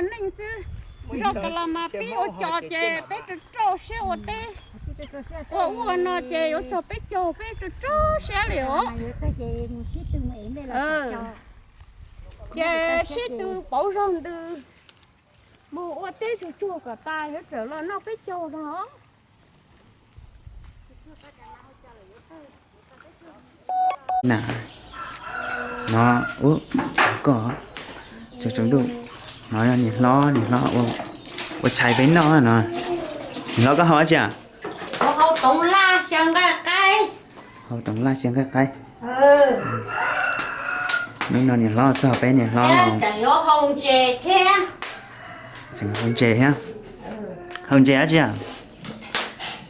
Neej xwb, nrog kas las mas pib ua cos ces peb rau rau siab ua teb. Ua ua no ces yuav txog peb caug peb rau rau siab li os. Ces sib tw pauv zog ntws, mus ua teb tsuag tsuag kom tas yuav tawm los noj peb caug no. Na, no, ub, koj, tsaus ntuj, no yog niam hlob, niam hlob ua tshais peb noj no. Niam hlob koj hau dab tsi? Hau toov laj xyaw nqaij qaib. Hau toov laj xyaw nqaij qaib. Hnub no niam hlob txog peb niam hlob los tseem yuav hau ntses thiab. Tseem hau ntses thiab. Hau ntses dab tsi?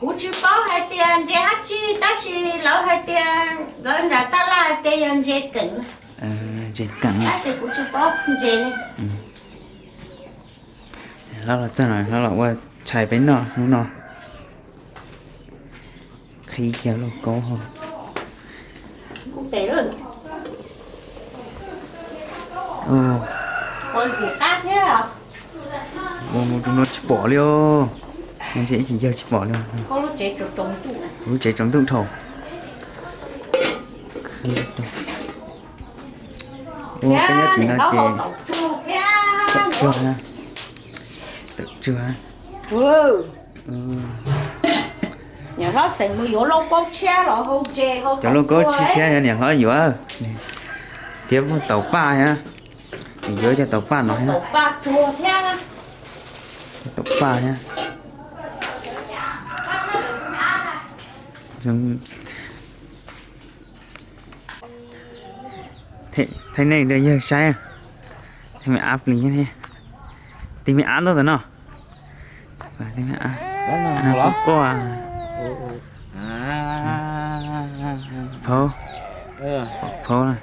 Kuv tsis paub hais tias ntses dab tsi tab sis lawv hais tias lawv nram taj laj hais tias yog ntses keem. Ntses keem. Tab sis kuv tsis paub ntses li. Hlob los txog no, hlob los ua tshais peb noj hnub no. Qhib kiag lauj kaub hau. Ua mus rau no tsis pom li os. Ntshe ib chim yawg tsis pom li. Lub tsev tsaus ntuj dhau. Ua peb nyob tim no ces tawm tsuag, tawm tsuag. Cov lauj kaub tshiab tshiab yog niam hlob yuav. Thiab muaj taum paj thiab. Yuav cov taum paj no thiab. Taum paj thiab. Thaij nej rau yawg saib. Tij me ab plig thiab, tij me ab ntau ntawm no. Quaj, quaj. Phauv, phauv na.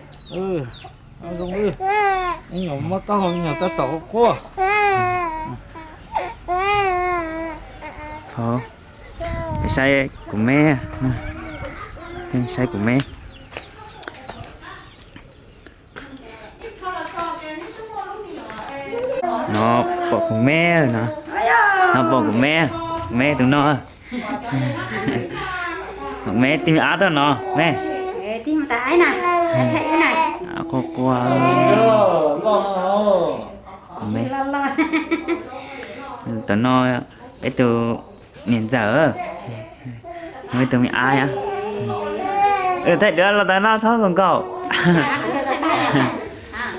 Phauv, peb saib kuv me, peb saib kuv me. No pom kuv me no, no pom kuv me, kuv me tus no. Kuv me tij me ab tuaj no me. Quaj quaj. Kuv me, tam no peb tus niam ntxawm, peb tus me ab. Thaij duab los tas no txhob nkaum nkaum.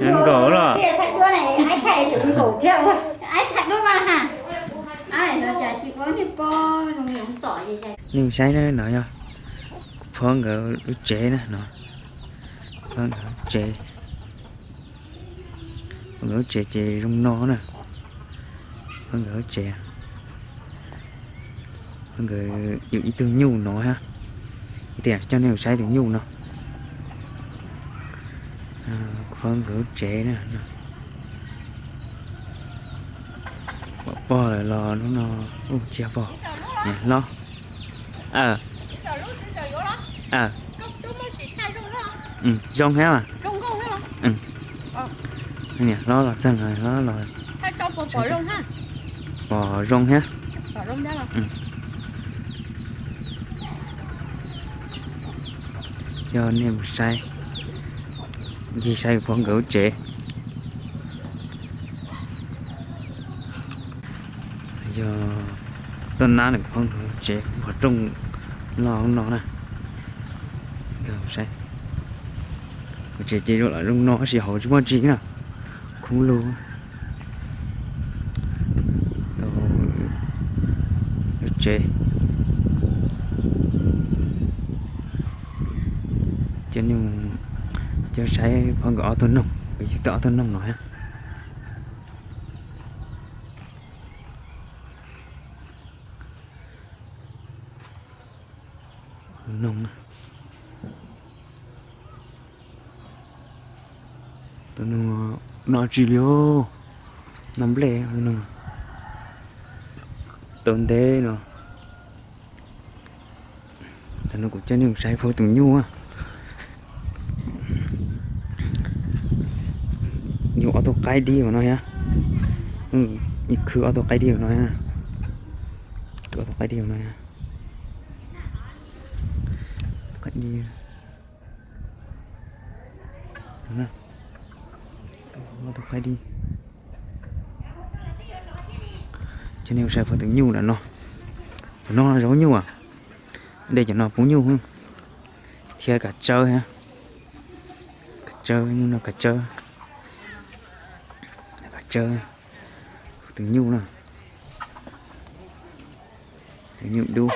Nkaum los. Nej mus saib na, no yog kuv phob nkawd lub tsev na no. Phob nkawd lub tsev, phob nkawd lub tsev ces zoo no na. Phob nkawd lub tsev, phob nkawd yug ib tug nyuj no thiab. Ib tiam coj nej mus saib tus nyuj no. Kuv phob nkawd lub tsev na. Pom pog lawm los hnub no, ub, tsis yog pog, niam hlob. Zoo thiab mas. Niam hlob los txog, hlob los pom zoo thiab. Coj nej mus saib, ncig saib kuv phob nkawd lub tsev. Yog tuaj nab nws kuv phob nkawd lub tsev, qhov rooj loj no na. Saib, kuv tsev ces zoo los zoo no tab sis hauv tsis muaj tsi na, khoob lug. Tau lub tsev, coj saib phob nkawd ob tug noog, kuv yug tau ob tug noog no thiab. Noog, tus noog no tsis li os, no nplej, tus noog tau ntev no. Tam no kuv coj nej mus saib phob tus nyuj. Yug ob tug qaib dib no thiab. Khwv ob tug qaib diav no, khwv ob tug qaib diav no, qaib diav, ob tug qaib diav. Cov nej saib pov tus nyuj ntawm no, cov no zaub nyuj, de cov no pub nyuj thiab kav tsawb, kav tsawb, nyuj no kav tsawb, kav tsawb, tus nyuj na, tus nyuj dub.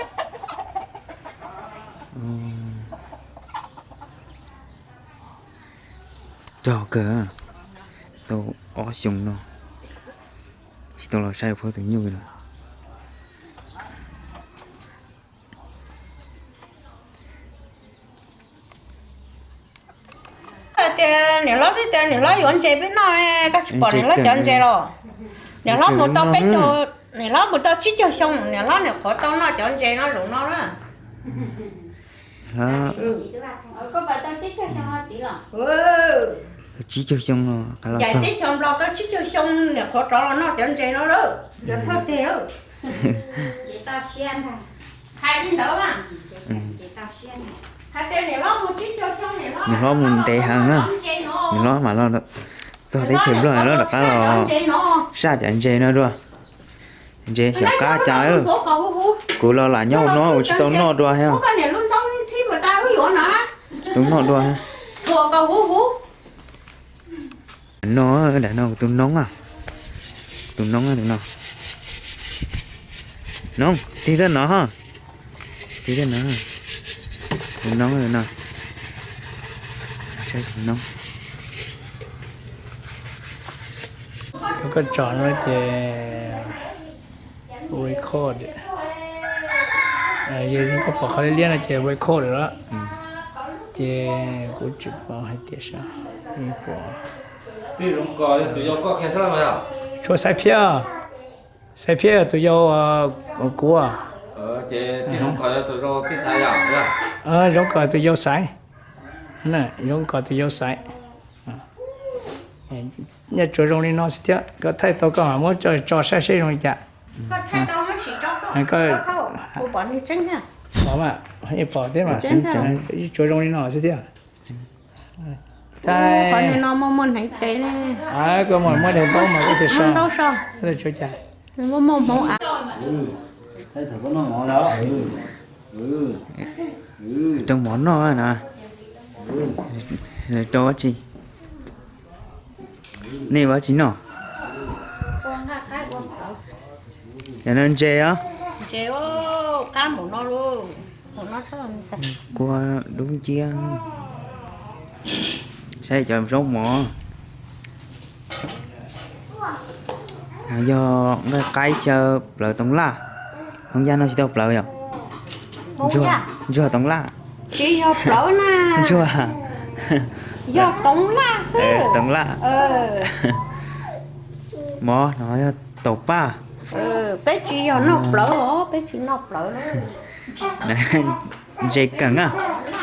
Cog kawg, tau ob xyoos no tsis tau los saib pov tus nyuj lawm. Tias niam hlob twb tias niam hlob yuav ntses peb noj, koj tsis pom niam hlob cov ntses los? Niam hlob mus tau peb caug, niam hlob mus tau tsib caug xyoo, niam hlob niam qhuav tau noj cov ntses no zaum no na. Tsib caug xyoo, teb chaws Nplog tau tsib caug xyoo niam qhuav rov los noj cov ntses no lawm, cov thawj teg lawm. Hais li ntawd, hais tias niam hlob mus tsib caug xyoo, niam hlob mus ntev heev na, niam hlob mam los txog teb chaws Nplog, niam hlob rov qab los saj cov ntses no dua. Ntses xyov qab cas, kuv los lam nyob hauv no kuv tsis tau noj dua thiab. Tsis tau noj dua thiab. No, daim no kuv tus noob, tus noob tus no. Noob, tig tuaj no, tig tuaj no. Tus noob tus no. Saib tus noob. Koj tsom no ces record. Yog koj pom qhov liab liab no ces record lawm. Ces kuv tsis paub hais tias saib, pom. Tshuav Xaiv Phiab, Xaiv Phiab yog tus yau kuv. Zoov Kom tus yau Xaiv, Zoov Kom tus yau Xaiv. Nyob tsuas zoo li no xwb thiab, koj thaij tau koj mam muab tso saib seb zoo li cas. Pom thiab mas, tsuas zoo li no xwb thiab. Koj muaj muaj hneev taub mas koj tias so, tsuav cas. Rau mov noj na. Rau dab tsi? Nej ua dab tsi noj? Cov no ntses os. Kua dub nciab. Saib cov zaub mov. Yog nqaij qaib xyaw plawv toov laj. Toov yaj no tsis tau plawv yom? Ntsuag toov laj. Tsis yog plawv na. Ntsuag. Yog toov laj xwb. Toov laj. Mov no yog taum paj. Peb tsis yog noj plawv os, peb tsis noj plawv. Ntses keem a,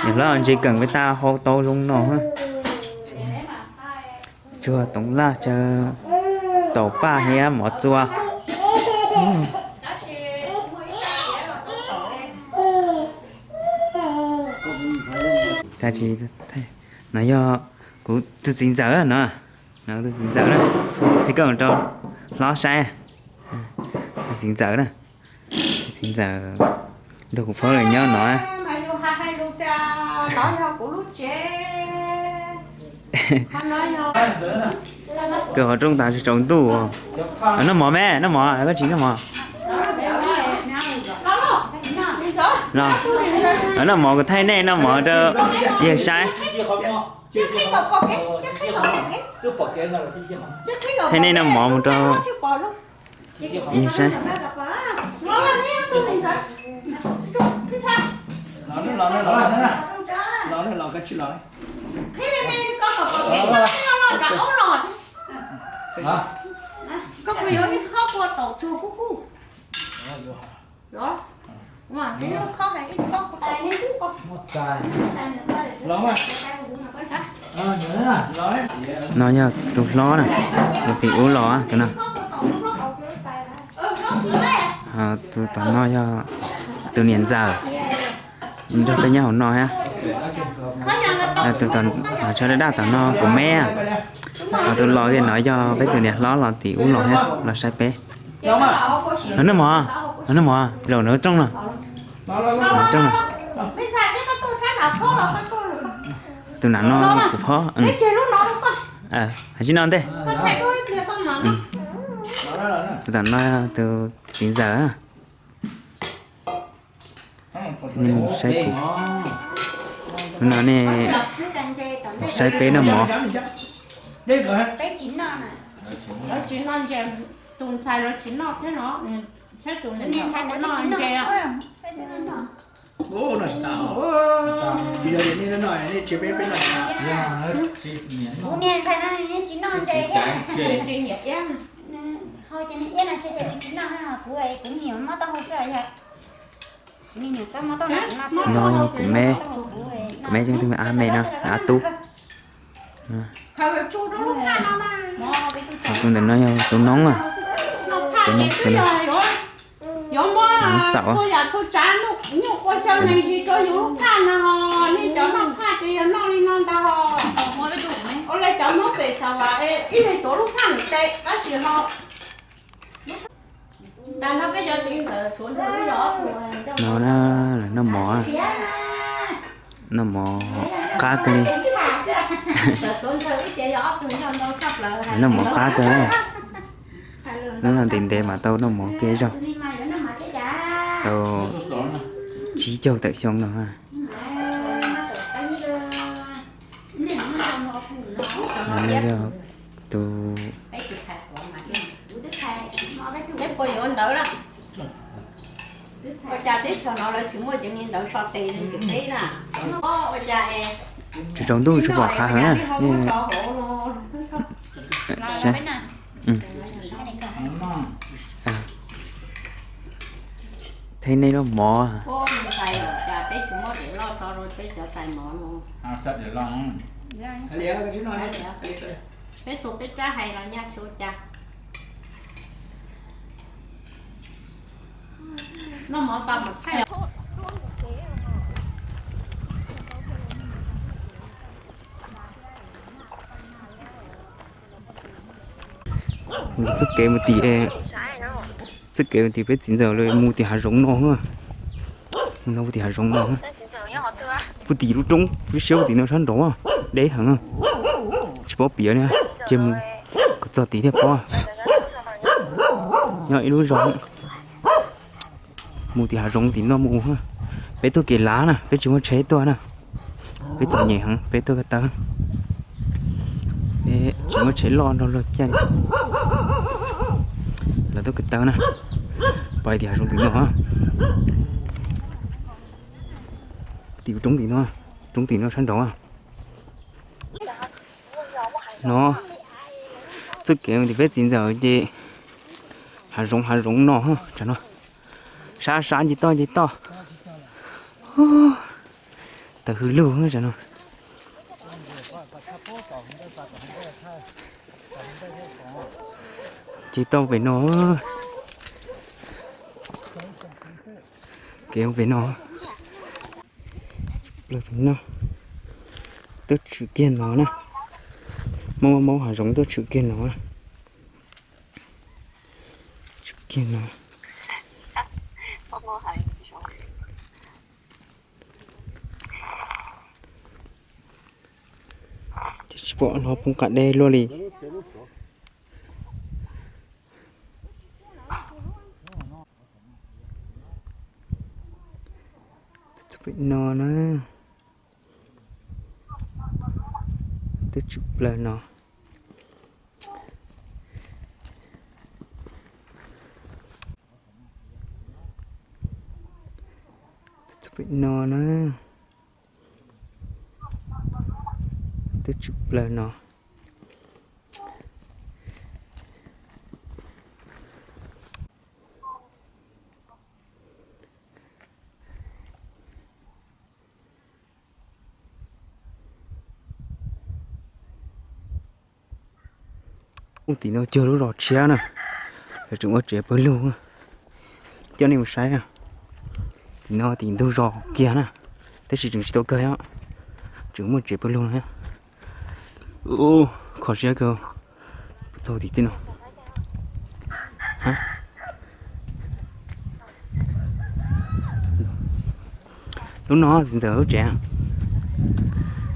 niam hlob ntses keem peb tas hau tau zoo no. Ntsuag toov laj xyaw taum paj thiab mov txua. No yog kuv tus txiv ntxawm no, no tus txiv ntxawm na, thiab koj mus rau hlob saib, tus txiv ntxawm na, tus txiv ntxawm nrog kuv phob lawm nyob no. Kawg qhov rooj tas tsaus ntuj. Noj mov me, noj mov, koj tsis noj mov. Noj mov kuv thaij nej noj mov rau yawg saib. Thaij nej noj mov mus rau yawg saib. No yog tus hlob na, tus tim ub los tus no. Tus tom no yog tus niam ntxawm nrog peb nyob hauv no thiab. Tus tom no tshav daj daj tom no kuv me, ho tus los no yog peb tus niam hlob los tim ub los thiab los saib peb. Los noj mov, los noj mov, zaum no rooj no, rooj no. Tus nam no kuv phob. Hais tsis no ntej. Tus tom no tus txiv ntxawm. Saib kuv, no nej saib peb noj mov. Tus ntxhais lawv tsis noj thiab no, thiab tus ntxhais noj ntses. Kuv niag ntxhais no tsis noj ntses thiab. Ho ces niag iab no ces nws tsis noj, kuv, kuv me nyuam mob taub hau xwb yog. Kuv me, kuv me, kuv me ab me no, ab tub. Ho tus ntawm no yog tus noob, tus noob, tus noob xaum. No na, noj mov, noj mov qab kawg li. Noj mov qab kawg. Hnub no ntev ntev mas tau noj mov kiag zaug, tau tsib caug tawm xyoo no. No yog tus, ua cas teb chaws no lawv tsis muaj cov niag ntawd so tes li peb na? Tsaus ntuj tsis pom qab heev na. Saib, theb nej noj mov. Peb txhua peb rab hais los nyaj tsis ua cas. Noj mov tau mus thaij. Txoj kev mus tim, txoj kev mus tim peb txiv ntxawm lawv mus tim hav zoov no. Mus no mus tim hav zoov no. Puag tim lub roob, lub siab puag tim no sab nraud, deb heev. Tsis paub piav li, cia mus kom txog tid thiaj paub. Nyob ib lub zos, mus tim hav zoov tim no mus. Peb tuaj kev lav na, peb tsis muaj tsheb tuaj na. Peb txom nyem heev, peb tuaj ko taw. Peb tsis muaj tsheb loj nrog luag caij li. Lawv tuaj ko taw na, pais tim hav zoov tim no. Tim roob tim no, roob tim no sab nraud. No, txoj kev tim peb txiv ntxawm ces hav zoov hav zoov no, tsam no. Sab sab nce toj nce toj. Tawm hws lug tsam no. Ces tau pem no, kev pem no, pem no, tuaj tshwm kiag no na. Maub maub hav zoov tuaj tshwm kiag no, tshwm kiag no. Ces tsis pom no poob qab deb luaj li. Txog pem no na, twb tshwm plaws no. Txog pem no na, twb tshwm plaws no. Ub, tim no cuag lub zos tshiab na, lawv tseem ua tsev pawg lug. coj nej mus saib. Tim no tim ntug zos kiag na, tab sis tseem tsis tau kawg os, tseem muaj tsev pawg lug no. Kho siab kawg, puas txog tim tej no. Lub no txiv ntxawm lub tsev.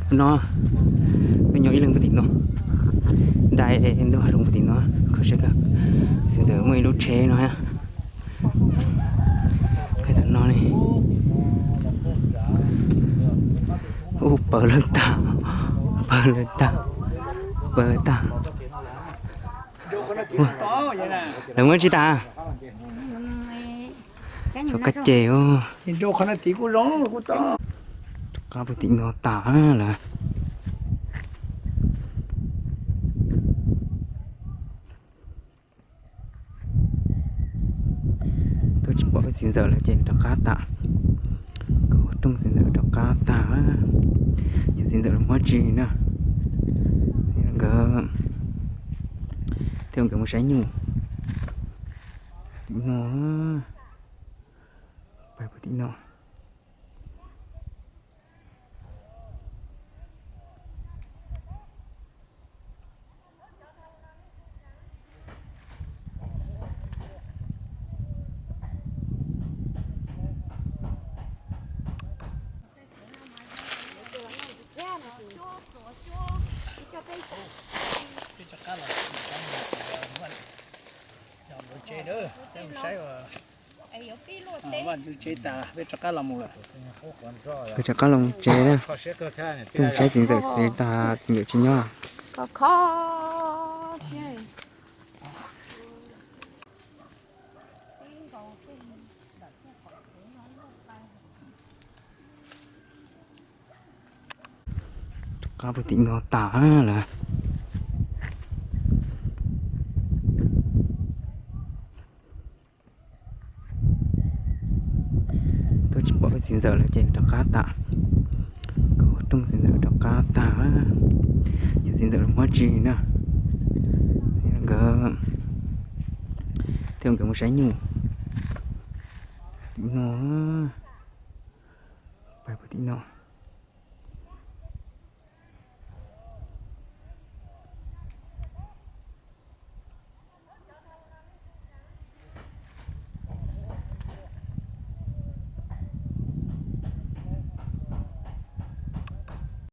Lub no, nyob ib leeg puag tim no, dai ntug hav zoov puag tim no, kho siab kawg. Txiv ntxawm muaj ib lub tsheb no thiab. Tam no ne, ub, pawg lawv tag, pawg lawv tag, pawg lawv tag. Lawv muab tsis tas. Txog kab ces, rov qab puag tim no tas lawm. Tuaj tsis pom txiv ntxawm lawm ces rov qab tas. Kuv ua rooj txiv ntxawm rov qab tas. Yog txiv ntxawm los muab tsis na, nkawd, thiab nkawd mus saib nyuj. Tim no, pais puag tim no. Vaj ntxwv tsev tas, peb rov qab los mus lawm. Peb rov qab los mus tsev na. Tuaj mus saib txiv ntxawm txiv tas, txiv ntxawm tsis nyob. Rov qab puag tim no tas lawm. Tuaj tsis pom txiv ntxawm lawm ces rov qab tas. Kuv ua rooj txiv ntxawm rov qab tas. Yog txiv ntxawm los muab tsis na, nkawd, thiab nkawd mus saib nyuj. Tim no, pais puag tim no.